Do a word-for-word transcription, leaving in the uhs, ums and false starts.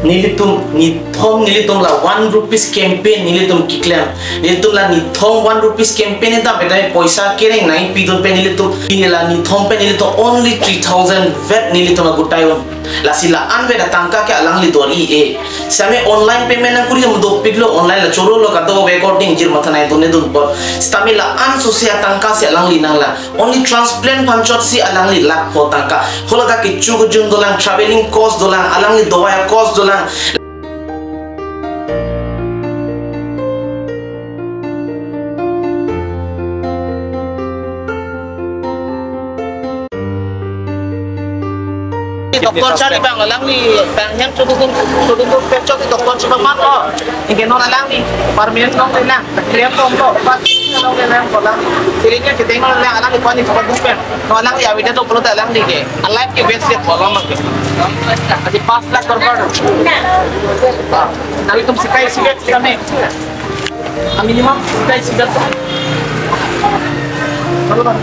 Nelitum nithom, nelitum la one rupees campaign nelitum keklem. Nelitum la nithom one rupees campaign eta beta poisa kereng nangpidun pen nelitum, neli la nithom pen nelitum only three thousand vet nelitum agutai un. Lasi la-an vet atangka ke alangli dor-i-e. Sitame online payment nangkuri dopiklo, online la chorolo kado recording jir matha nangdunedun apot. Sitame la-an sose atangka si alangli nanglang. Only transplant aphan chotsi alangli lakh pho tangka. Hala ta kecho kejun dolang, travelling cost dolang, alangli dawai cost dolang. Doctor chari bang alangli bang hem chodun chodun pechok doctor chari bang man ko. Ingke non alangli permanent nong rena. Klem tong to, pas nong le lang ko lang. Sirinya kedeng nong lang, alangli pani thok bupen. No alangli awida to pulo ta alangli ke. Alive ke best dia ko lang ke. Adi pas lakh korkor. Nelitum sikai sikai sikai. A minimum sikai sikai. Kalau bang.